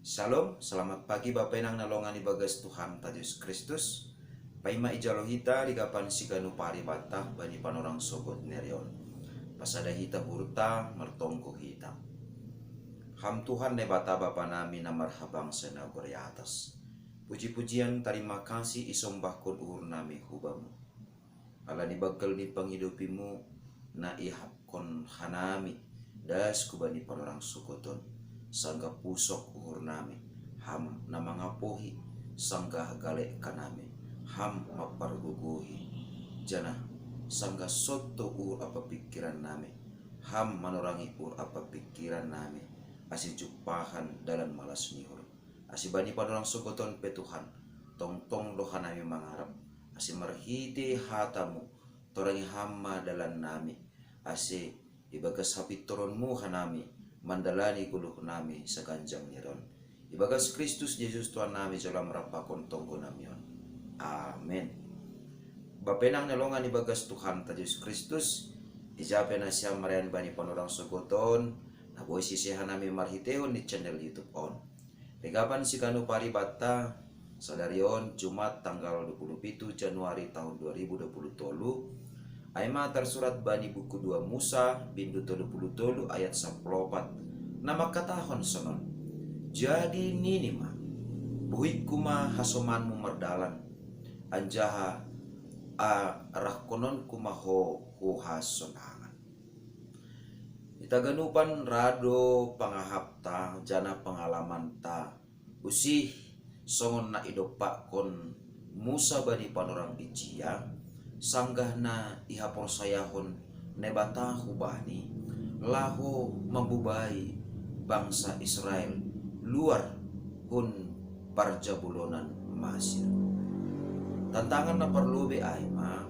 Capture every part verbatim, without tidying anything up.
Shalom, selamat pagi Bapa Inang na longan ibagas Tuhan ta Jesus Kristus. Paima ijalo hita rigapan siganu paribata bani panorang sogot nerion. Pasada hita hurta, martonggo hita. Ham Tuhan Naibata Bapa nami na marhabangsa na gori atas. Puji-pujian, tarima kasih isombahkon uhur nami hubamu. Ala ni banggal ni pangidopimu na ihapkon hanami das kubani panorang sogoton, sanggah pusok uhur nami, ham na mangapohi, sanggah galek kanami, ham mapargogohi, janah sanggah sotto uhur apa pikiran nami, ham manorangi uhur apa pikiran nami, ase jumpahan dalan malas ni uhur. Ase bani panorang sogoton pe Tuhan, tongtong do hanami mangarap, ase marhite hatamu, torangi ham ma dalan nami, ase ibagas hapintoronmu hanami mandalani goluh nami saganjang niron. Ibagas Kristus Jesus Tuhan nami jolam rampakon tonggo nami on. Amen. Bapa Inang na longan ibagas Tuhan ta Jesus Kristus, ija pe nasiam marayan bani panorang sogoton, na boi sise hanami marhitehon ni channel YouTube on. Rigapan siganu paribata, sadari on Jumat tanggal dua puluh pitu Januari tahun dua ribu dua puluh tolu, ai ma tarsurat bani buku dua Musa, bindu tolu puluh tolu ayat sapuluh opat, na mangkatahon sonon: Jadi nini ma, buhingku ma hasomanmu mardalan, anjaha arahkononku ma ho hu hasonangan. Hita ganupan rado pangahapta janah pangalamanta usih songon na idompakkon Musa bani panorang ijia, sanggah na ihaporsayahon Naibata hubani, laho mambubai bangsa Israel luar hun parjabulonan Masir. Tantangan na parlobei ai ma,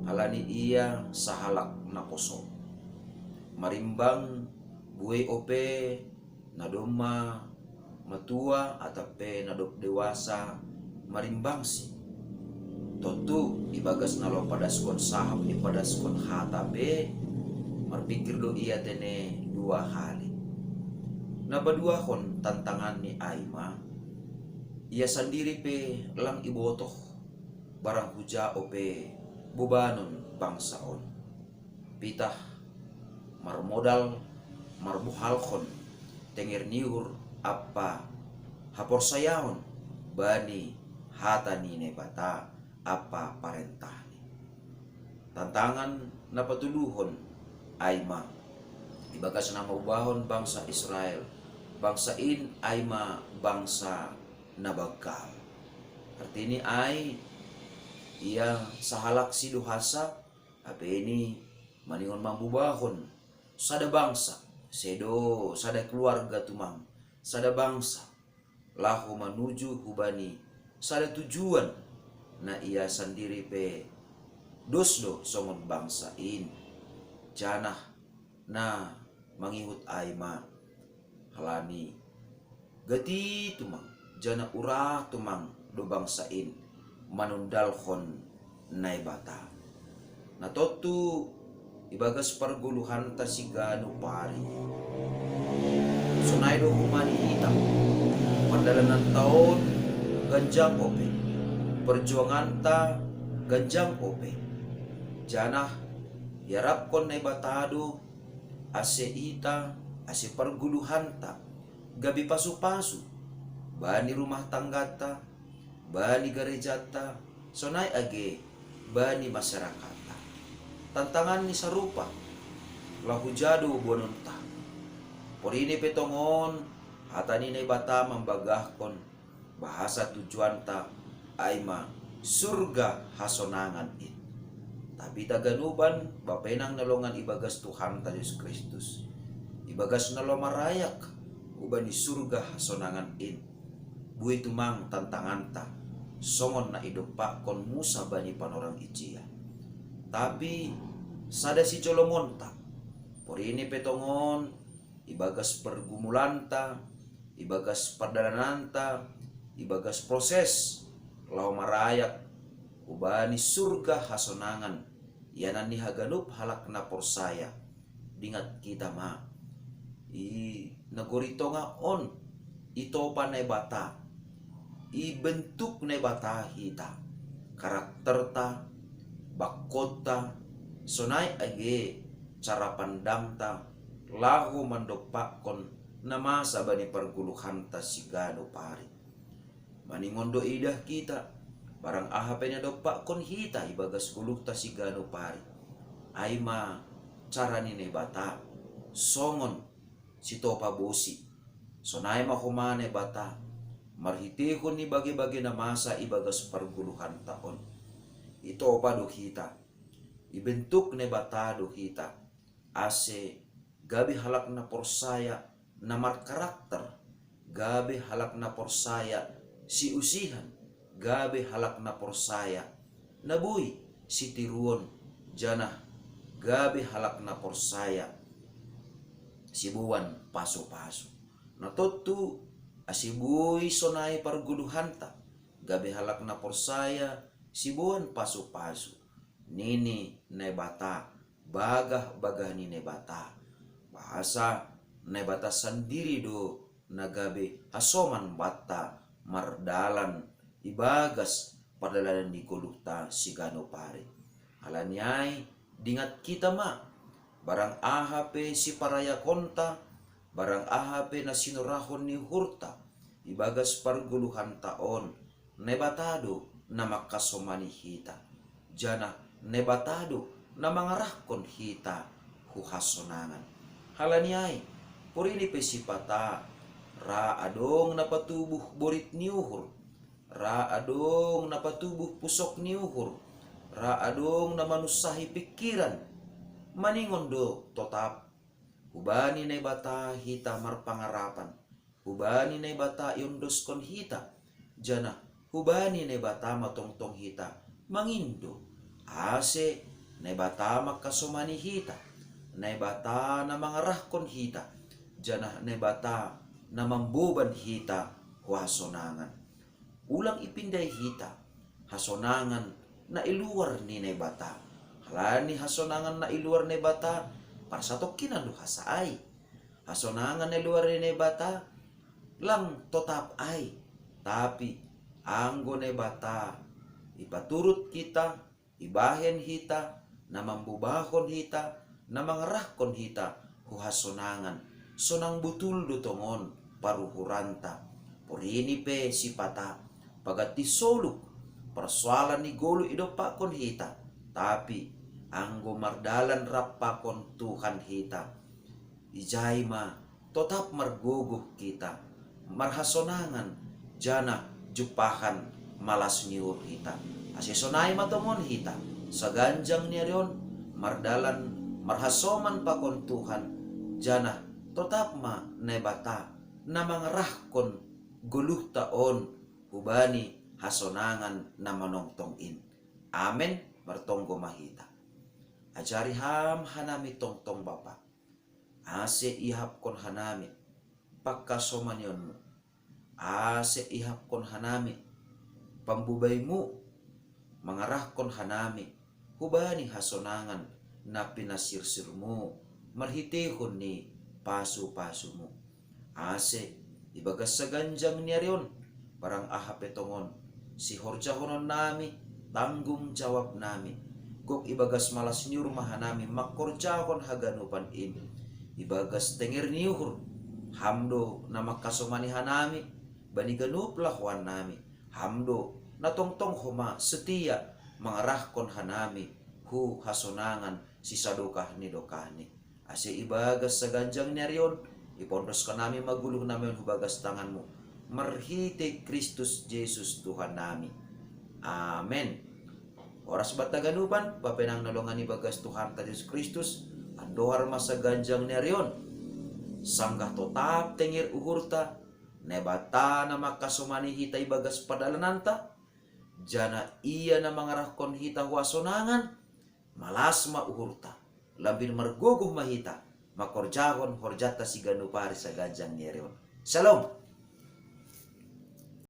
halani ia sahalak na poso. Marimbang buei ope na domma matua atap pe na dob dewasa marimbangsi. Tontu ibagas na laho padaskon sahap ipadaskon hata pe, marpingkir do ia tene dua hali. Na paduahon tantangan ni ai ma, ia sandiri pe lang ibotoh barang huja ope bobanon bangsa on. Pitah marmodal marbuhalhon tenger ni uhur ampa haporsayaon bani hata ni Naibata ampa parentahni. Tantangan na patoluhon ai ma, ibagas na maubahon bangsa Israel, bangsa in ai ma bangsa na banggal. Artini ai, ia sahalak si do hansa, hape ini maningon mambubahon sada bangsa, sedo sada keluarga tumang, sada bangsa, laho manuju hubani sada tujuan, na ia sandiri pe dos do songon bangsa in. Janah na mangihut ai ma, halani gati tumang, janah urah tumang do bangsa in manundalhon Naibata. Na tontu ibagas pargoluhanta siganup ari, sonai do humani hita, pardalananta on ganjang ope, parjuanganta ganjang ope. Janah iarapkon Naibata do ase ita, ase pargoluhanta gabe pasu-pasu bani rumah tangganta, bani garejanta, sonai age bani masarakatta. Tantangan ni sarupa laho huja do boanonta. Porini pe tongon hata ni Naibata mambagahkon bahasa tujuanta ai ma surga hasonangan in. Tapi taganupan Bapa Inang na longan ibagas Tuhanta Jesus Kristus, ibagas na laho marayak hubani surga hasonangan in, buei tumang tantanganta, songon na idompakkon Musa bani panorang ijia. Tapi sada sijolomonta, porini pe tongon ibagas pergumulanta, ibagas pardalananta, ibagas proses laho marayak hubani surga hasonangan, ianan ni haganup halak na porsaya. Dingat kita ma, i nagori tonga on, Itopa Naibata, ibentuk Naibata hita, karakterta, bakkonta, sonai age cara pandangta laho mandompakkon na masa bani pargoluhanta siganup ari. Maningon do idah hita, barang aha pe na dompakkon hita ibagas goluhta siganup ari, ai ma cara ni Naibata, songon sitopa bosi. Sonai ma homa Naibata, marhiteihon ni bage-bage na masa ibagas pargoluhanta on. Itopa do hita, ibentuk Naibata do hita, ase gabe halak na porsaya na markarakter, gabe halak na porsaya siusihan, gabe halak na porsaya na boi sitiruon, janah gabe halak na porsaya siboan pasu-pasu. Na tontu, ase boi sonai pargoluhanta, gabe halak na porsaya siboan pasu-pasu, nini Naibata, bagah-bagah ni Naibata. Bahasa Naibata sandiri do na gabe hasoman banta mardalan ibagas pardalanan ni goluhta siganup ari. Halani ai, dingat hita ma, barang aha pe siparayakonta, barang aha pe na sinorahon ni uhurta ibagas pargoluhanta on, Naibata do na mangkasomani hita, janah Naibata do na mangarahkon hita hu hasonangan. Halani ai, porini pe sipata, ra adong na patubuh borit ni uhur, ra adong na patubuh pusok ni uhur, ra adong na manunsahi pingkiran, maningon do totap, hubani Naibata hita marpangarapan, hubani Naibata iondoskon hita, janah hubani Naibata ma tongtong hita mangindo, ase Naibata mangkasomani hita, Naibata na mangarahkon hita, janah Naibata na mamboban hita hu hasonangan. Ulang ipindai hita hasonangan na i luar ni Naibata. Halani hasonangan na i luar Naibata, parsatongkinan do hasa ai. Hasonangan na i luar ni Naibata lang totap ai, tapi anggo Naibata ipaturut hita, ibahen hita, na mambobahon hita, na mangarahkon hita hu hasonangan, sonang botul do tongon paruhuranta. Porini pe sipata, paganti soluk, parsoalan ni goluh idompakkon hita, tapi anggo mardalan rap pakon Tuhan hita, ijai ma totap margogoh hita, marhasonangan, janah jumpahan malas ni uhur hita. Ase sonai ma tongon hita, saganjang ni ari on, mardalan marhasoman pakon Tuhan, janah totap ma Naibata na mangarahkon goluhta on hubani hasonangan na manongtong in. Amen. Martonggo ma hita. Ajari Ham hanami tongtong, Bapa, ase ihapkon hanami pangkasomanion-Mu, ase ihapkon hanami pambobaimu, mangarahkon hanami hubani hasonangan na pinasirsir-Mu marhiteihon ni pasu-pasu-Mu. Ase ibagas saganjang ni ari on, barang aha pe tongon sihorjahononnami, tanggung jawabnami, gok ibagas malas ni uhur ma hanami mangkorjahon haganupan in, ibagas tenger ni uhur, Ham do na mangkasomani hanami bani ganup lahoannami, Ham do na tongtong homa setia mangarahkon hanami hu hasonangan sisadokah ni dokahni. Ase ibagas saganjang ni ari on, ipondoskon nami ma goluhnami on hu bagas tangan-Mu, marhitei Kristus Jesus Tuhannami. Amen. Horas banta haganupan, bapenang na longan ibagas Tuhanta Jesus Kristus, andohar ma saganjang ni ari on, sanggah totap tenger uhurta, Naibata na mangkasomani hita ibagas pardalananta, janah Ia na mangarahkon hita hu hasonangan, malas ma uhurta, lambin margogoh ma hita mangkorjahon horjanta siganup ari saganjang ni ari on. Shalom.